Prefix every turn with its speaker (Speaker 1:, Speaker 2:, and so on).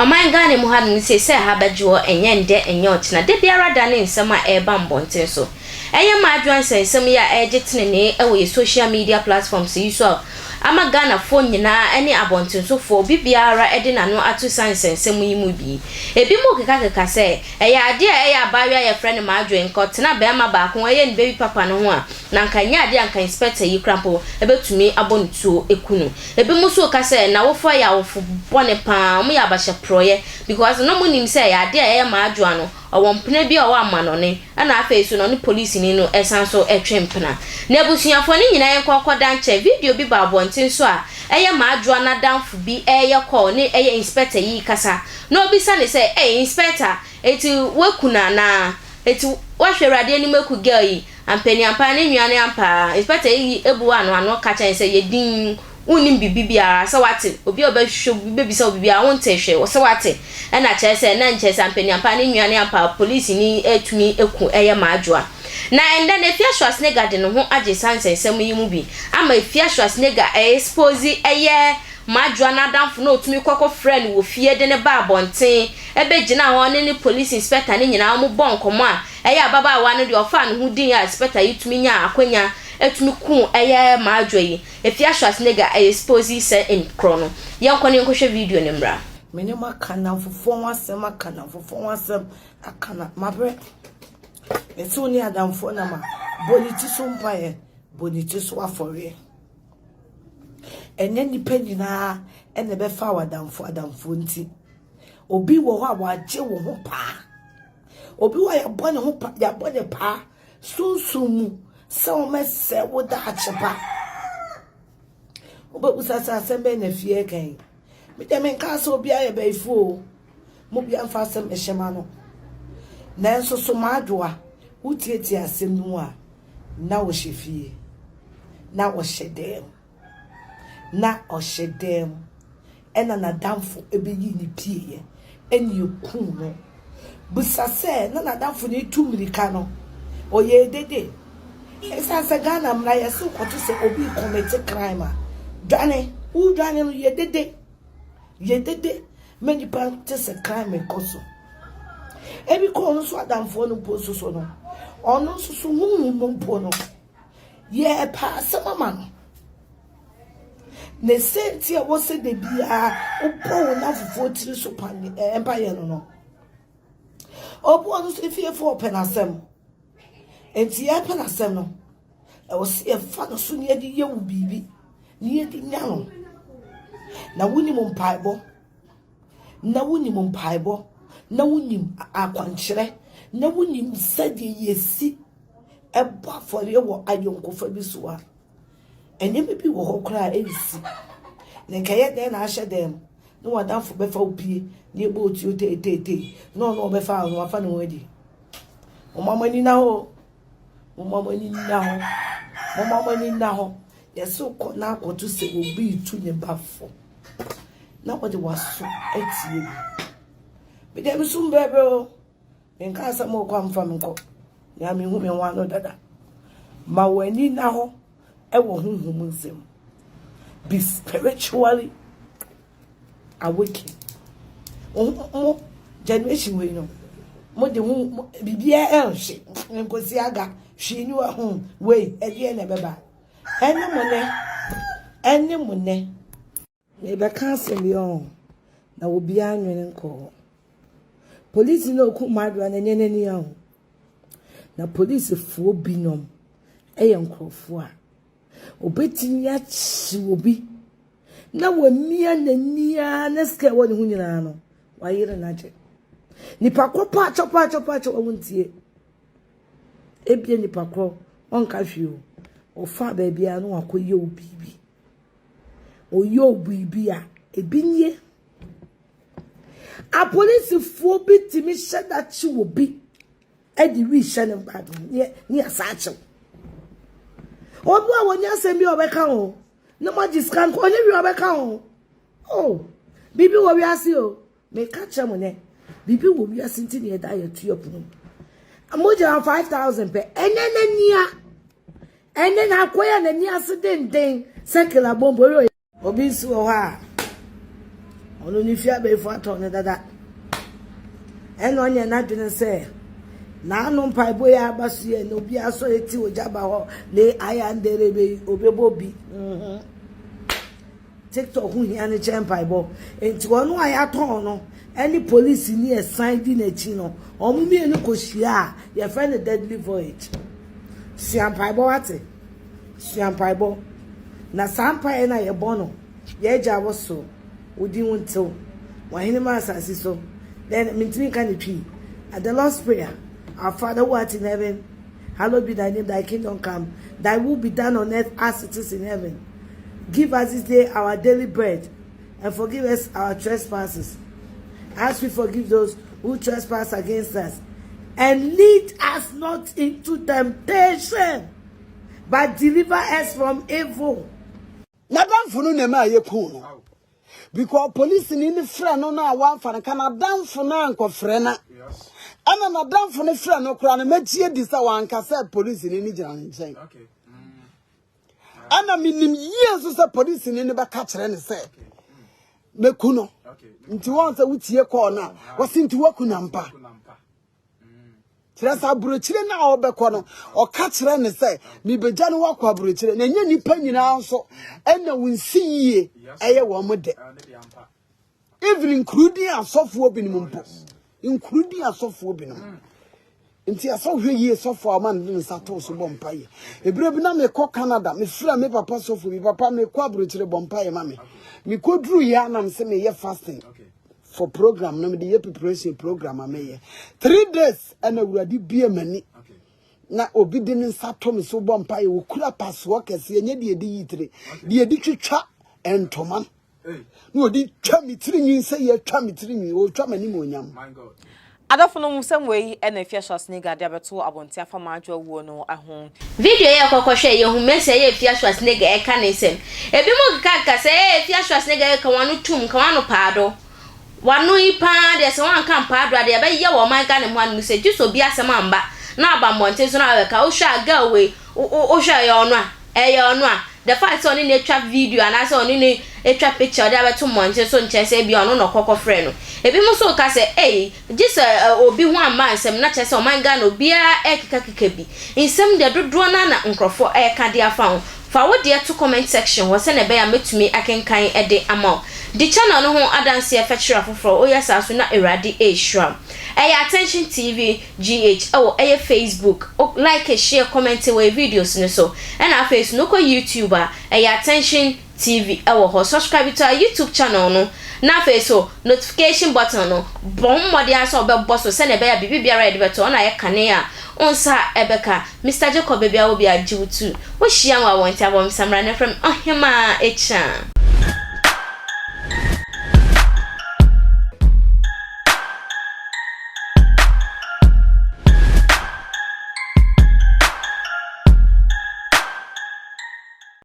Speaker 1: Ɔman Ghana mu hanom sei sɛ ha bɛdwoɔ ɛnyɛ ndɛ ɛnyɛ ɔkyena da biara da ne nsɛm a ɛreba mbɔnten so. Ɛyɛ mmadwoa nsɛnsɛm yi a ɛregye tenenee wɔ yɛ social media platforms yi so a ama Ghanafoɔ nyinaa ne abɔntensofoɔ obi biara de n'ano ato saa nsɛnsɛm yi mu bi. Ebinom kekakeka sɛ ɛyɛ adeɛ a ɛyɛ abaayewa a yɛfrɛ no Marjorie nka ɔtena barima baako a ɛyɛ ne baby papa no ho a na anka ɛnyɛ adeɛ a anka inspector yi koraa mpo bɛtumi abɔ no tuo aku no. Ebinom nso reka sɛ n'awofoɔ yɛ awofo bɔne pa ara, wɔyɛ abahyɛporɔeɛ because na wɔnim sɛ ɛyɛ adeɛ a ɛyɛ Marjorie no Ɔwɔ mpena bi a ɔwɔ amanɔne ɛna afei nso na ɔne polisini no san nso twe mpena. Na abusuafoɔ no nyinaa yɛnkɔ nkɔda nkyɛn. Video bi baa abɔnten so a ɛyɛ Maadwoa n'adamfo bi reyɛ call ne ɛyɛ inspector yi rekasa na ɔbisa no sɛ ei inspector enti woaku no anaa? Enti woahwɛ Awurade anim aku girl yi? Ampaniampa ne nua no ampa ara inspector yi bua no ano ka kyerɛ no sɛ yɛ dinn. Wonnim biribi biara, sɛ woate? Obi a ɔbɛhwehwɛ wo, bɛbisa wo biribiara, wontee hwee, sɛ woate? Ɛna kyerɛ sɛ, na nkyerɛ sɛ ampaniampa ne nua ne ampa polisini atumi aku ɛyɛ Maadwoa. Na ɛndɛ no Afia Schwarzenegger de ne ho agye saa nsɛnsɛm yi mu bi ama Afia Schwarzenegger expose ɛyɛ Maadwoa n'adamfo na ɔtumi kɔ kɔ frɛɛ no wɔ fie de no baa abɔnten ɛbɛgyinaa hɔ ne ne police inspector no nyinaa wɔn bɔɔ nkɔmmɔ a ɛyɛ ababaawa no deɛ ɔfaa ne ho dii a inspector yi tumi nyaa akwanya tumi kuu ɛyɛ Maadwoa yi. Efia Schwarzenegger expose sɛ nkorɔ no. Yɛnkɔ na yɛnkɔhwɛ video no mmra.
Speaker 2: Me ne mo aka nnamfofoɔ ho asɛm aka nnamfofoɔ ho asɛm aka na mabrɛ. Mese wo ne adamfoɔ nam a, bɔ ne ti so mpaeɛ, bɔ ne ti so afɔreɛ. Ɛnyɛ nnipa nyinaa ɛna ɛbɛfa wo adamfo adamfoɔ nti. Obi wɔ hɔ a wagye wo ho paa. Obi wɔ a yɛabɔ ne ho pa, yɛabɔ ne paa sunsum mu sɛ wɔmɛsɛ wo daakye pa. Wobɛbusa sɛ asɛm bɛn na fie ɛka yi. Me deɛ menkaa sɛ obiara yɛ bɛyifoɔ o. Mo bia mfa asɛm ɛhyɛ ma no. Nanso so m'adwoa, wotietie asɛm no mu a, na wɔhyɛ fie. Na wɔhyɛ dɛm. Na ɔhyɛ dan mu ɛna n'adamfo bɛyii no pieeɛ ɛna ɛkuu no. Bisa sɛ na n'adamfo no retu mmirika no, ɔyɛɛ dede. Ɛsiane sɛ Ghana mmara yɛse wokɔto sɛ obi rekɔmete crime a, dwane. Wodwane no yɛ dede. Yɛ dede ma nnipa nte sɛ crime rekɔ so. Ebi kɔ ɔno nso adamfoɔ no mpo nso so no, ɔno nso so honhom mu mpo no, Yɛrepɛ asɛm ama no. Ne sɛnti a ɛwɔ sɛ da biara wobɔ wo nnamfofoɔ tiri so pane eh, mpaeɛ no no. Obi wɔ no nso efiefoɔ ɔpɛ n'asɛm. Nti yɛrepɛ n'asɛm no, ɛwɔ sɛ yɛfa no so na yɛde yɛ wo biribi na yɛde nya no. Na wonim mpaebɔ. Na wonim mpaebɔ. Na wonim akwankyerɛ. Na wonim sɛdeɛ yɛsi bɔ afɔreɛ wɔ ayɔnkofa bi so a, nneɛma bi wɔ hɔ koraa a ɛnsi. Na nka ɛyɛ dɛn na ahyɛ dan mu na w'adamfo bɛfa wo pie na ɛbɔ wo tuo teeteetee na ɔno ɔbɛfa wo no wafa ne ho adi. Momma mo ani nna hɔ. Momma mo ani nna hɔ. Momma mo ani nna hɔ. Yɛsɛ kɔ na akɔto sɛ obi retu ne ba fo na wɔde w'aso atie bi. Mede me sum brɛbrɛ o. Menkaa sɛ morekɔ a momfa me nkɔ, nea mehu me ho ano dada. Ma w'ani nna hɔ wɔ honhom nsɛm. Be spiritually awakened. Mo generation wei no, mo de ho biribiara ɛnhye nkosi aga hwee ni wɔ ho wei ɛdeɛ na ɛbɛba. Ɛne mo nɛ, ɛne mo nɛ. Merebɛka asɛm bi ɔn, na obiara nwene nkɔ hɔ. Polisi na okum m'adoa no, ɛnyɛ n'ani a o. Na polisifoɔ binom yɛ nkurɔfoɔ a obetumi akye obi na wamia n'ani ara na sika ɛwɔ ne ho nyinaa no, wayere no agye. Nipa koro paakyɛw paakyɛw paakyɛw a wontie. Ebia nipa korɔ ɔnka hwee o, ɔfa baabi a na wakɔyɛ wo biribi. Ɔyɛ wo biribi a, ebi nie. Apolisifoɔ bi tumi hyɛ da kye obi de wii hyɛ ne bag mu ne ne asa akyew. Obi a wɔnyɛ asɛm bi a ɔbɛka ho na moagye sika nko ɔnyɛ hwee ɔbɛka ho. Oh, biribi wɔ wiase o. Meka kyerɛ mo nɛ, biribi wɔ wiase nti na yɛda yɛto yɛ pono mu. Mogyina 5000 pɛ, ɛnyɛ n'ania. Ɛnɛ na akɔyɛ n'ani ase denden sɛ kelabombo. Obi nso wɔ hɔ a, Ɔno ne fie abayifo atɔ no dada. Ɛna ɔnyɛ n'adwene sɛ n'ano mpaebɔ yi aba so yɛ na obi asɔre ti ogya ba hɔ ne ayandere bɛ obɛbɔ bi. Mhm. TikTok ho hia no kyɛn mpaebɔ. Nti ɔno a yɛatɔn no ɛne polisi ni ɛsan di n'akyi no, wɔn mmienu kɔhyia a yɛfrɛ no deadly voyage. Sua mpaebɔ wate. Sua mpaebɔ. Na saa mpaeɛ no a yɛbɔ no, yɛagya wɔ soro, wo din ho ntew, w'ahene ma asase so. Then mintimi nka ne twi. The Lord's Prayer. Our Father who art in heaven, hallowed be thy name, thy kingdom come, thy will be done on earth as it is in heaven. Give us this day our daily bread, and forgive us our trespasses, as we forgive those who trespass against us. And lead us not into temptation, but deliver us from evil.
Speaker 3: N'adamfo no na ɛma yɛkuu no because polisini no frɛ no no a wamfa no ka n'adamfo no ankɔfrɛ na ɛna n'adamfo no frɛ no koraa no mɛgye adi sɛ wanka sɛ polisini no gyina ne nkyɛn ɛna menim yie nso sɛ polisini no bɛka kyerɛ ne sɛ mɛku no nti wɔn sɛ wotie kɔɔ no a wɔse nti woaku nampa kyerɛ sɛ aburokyire no a ɔbɛkɔ no ɔka kyerɛ ne sɛ mebɛgya no wakɔ aburokyire na ɛnyɛ nnipa nyinaa nso ɛna wo nsi yie ɛyɛ wɔn dɛ even nkurudi asɔfoɔ binom mpo nkurudi asɔfoɔ binom nti ɛsɛ wohwɛ yie sɔfoɔ a ɔma no de ne nsa to so bɔ mpaeɛ ebire bi na mekɔ Canada mefrɛ me papa sɔfoɔ bi papa mekɔ aburokyire bɔ mpaeɛ ma me mekɔduru yɛ anam sɛ meyɛ fasting for program no mede yɛ preparation program a meyɛ 3 days ɛna Awurade bie m'ani na obi de ne nsa to me so bɔ mpaeɛ. Wɔkura pasoɔ kɛseɛ, nyɛ deɛ yɛde yi tire, deɛ yɛde twitwa ntoma na wɔde twa me tiri nwi sɛ yɛtwa me tiri nwi, wɔtwa m'anim onyam.
Speaker 4: Adɔfo no nsɛm wei ɛna Afia Schwarzenegger de abɛto abɔnten afa Maadwo awuo no ho.
Speaker 1: Video yɛ kɔkɔhwɛ yɛhu Mercy ɛyɛ Afia Schwarzenegger ɛka ne nsɛm. Ebi mo keka sɛ ɛyɛ Afia Schwarzenegger ɛka wano tum ka wano paado. Wano yi paa deɛ sɛ wanka mpaado a deɛ ɛbɛyɛ wɔ ɔman Ghana mu hanom sɛ gye sɛ obi asɛm amba na aba mmɔnten so na wabɛka. Wohwɛ a girl wei, wohwɛ ɛyɛ ɔno a, ɛyɛ ɔno a, the fact sɛ ɔne no atwa video anaasɛ ɔne no atwa picture ɔde abɛto mmɔnten so nkyerɛ sɛ ebia ɔno na ɔkɔkɔ frɛ no. Ebi mo nso ka sɛ ei, gye sɛ obi ho amma nsɛm na kyerɛ sɛ ɔman Ghana obiara ɛkekakeka bi. Nsɛm deɛ dodoɔ no na nkurɔfoɔ ɛreka de afa ho. Fa wo deɛ to comment section hɔ sɛnea ɛbɛyɛ a mɛtumi akenkan de ama wo. Di channel no ho adanseɛ fɛkyerɛ afoforɔ, woyɛ saa so na Awurade ɛrehyira wo. Ɛyɛ Attention TV GH ɛwɔ ɛyɛ Facebook. Like, share, comment wɔ yɛ videos no so. Ɛna afei so no wokɔ YouTube a, ɛyɛ Attention TV ɛwɔ hɔ. Subscribe to our YouTube channel no. Na afei so notification button no, bɔ mmɔden sɛ wobɛbɔ so sɛnea ɛbɛyɛ a biribi biara yɛde bɛto ɔna ayɛ kane a wo nsa ɛbɛka. Mr Jacob, baabi a wo bi agye wo tu. Wohyia wɔ abɔnten abɔ me samra na frɛ me Ɔhemaa Ekyan.